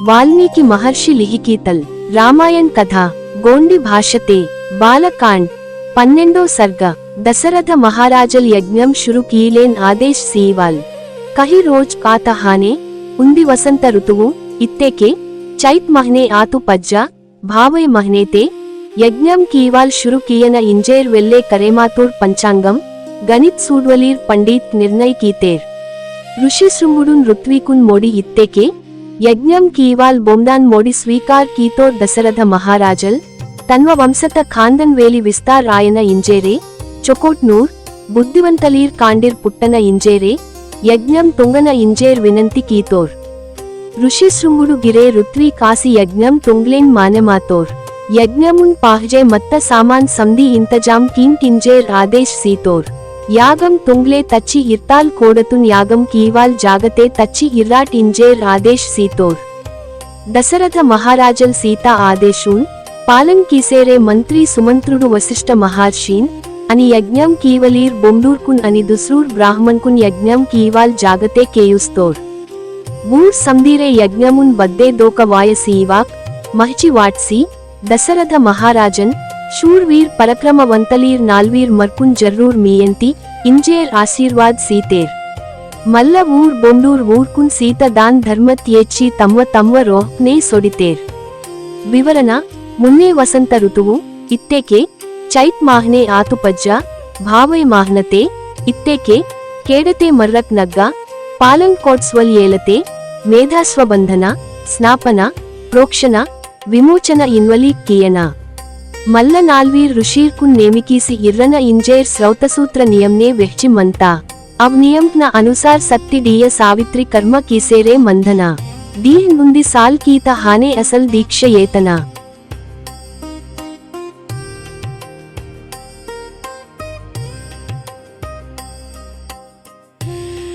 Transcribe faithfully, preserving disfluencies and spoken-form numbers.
वाल्मीकि महर्षि लिहिकीतल रामायण कथा, गोंडी भाषते, बालकांड, पन्नेंडो सर्ग। दशरथ महाराजल यज्ञम शुरु कीलेन आदेश सीवाल। कही रोज कातहाने, उन्दी वसंत ऋतुवु, इत्तेके, चैत महने आतु पज्जा, भावय महनेते, यज्ञम कीवाल शुरु कियन इंजेर वेल्ले करेमातोर पंचांगम, गणित सूडवलीर पंडित निर्णय कीतेर। ऋषि शृंगुडुन ऋत्विकुन मोडी इत्तेके, यज्ञम कीवाल बोमदान मोडी स्वीकार कीतोर दशरथ महाराजल, तन्व वंशत खांदन वेली विस्तार आयन इंजेरे, चोकोट नूर, बुद्धिवंतलीर कांडिर पुट्टन इंजेरे, यज्ञम तुंगन इंजेर विनंती कीतोर। ऋषि शृंगुडु गिरे ऋत्वी कासी यज्ञम तुंगलेन माने मातोर। यज्ञमुन पाहजे मत्त सामान समदी इंतजाम कीम किंजेर आदेश सीतोर। यागम तुंगले तच्ची इर्ताल कोडतुन यागम कीवाल जागते तच्ची इर्राट इंजेर आदेश सीतोर। दशरथ महाराजल सीता आदेशुन पालन कीसेरे मंत्री सुमंत्रुडु वसिष्ठ महर्षिन अनि यज्ञम कीवलीर बोमडूरकुन अनि दुसरूर ब्राह्मणकुन यज्ञम कीवाल जागते केयुस्तोर। वूर समदीरे यज्ञमुन बद्दे दोक वाय सीवाक महची वाटसी दशरथ महाराजन शूरवीर पराक्रमवंतलीर नालवीर मरकुन जर्रूर मीयंती इंजेर आशीर्वाद सीतेर। मल्ल वूर बोंडूर वूरकुन सीत दान धर्मत येच्ची तम्व तम्व रोहने सोडितेर। विवरण, मुन्ने वसंत ऋतुवु, इत्तेके, चैत माहने आतुपज्जा, भावय माहनते, इत्तेके, केडते मर्रक नग्गा, पालन कोट्स्वल येलते, मेधास्वबंधन, स्नापन, प्रोक्षण, विमोचन इन्वली कियना। मल्ल नाल्वीर ऋषिर्कुन नेमिकीसी इर्रन इंजेर स्रौतसूत्र नियमने वेहची मंता। अव नियमकन अनुसार सत्ती डीय सावित्री कर्म कीसेरे मंदना। डीह नुंदी साल कीत हाने असल दीक्ष येतना।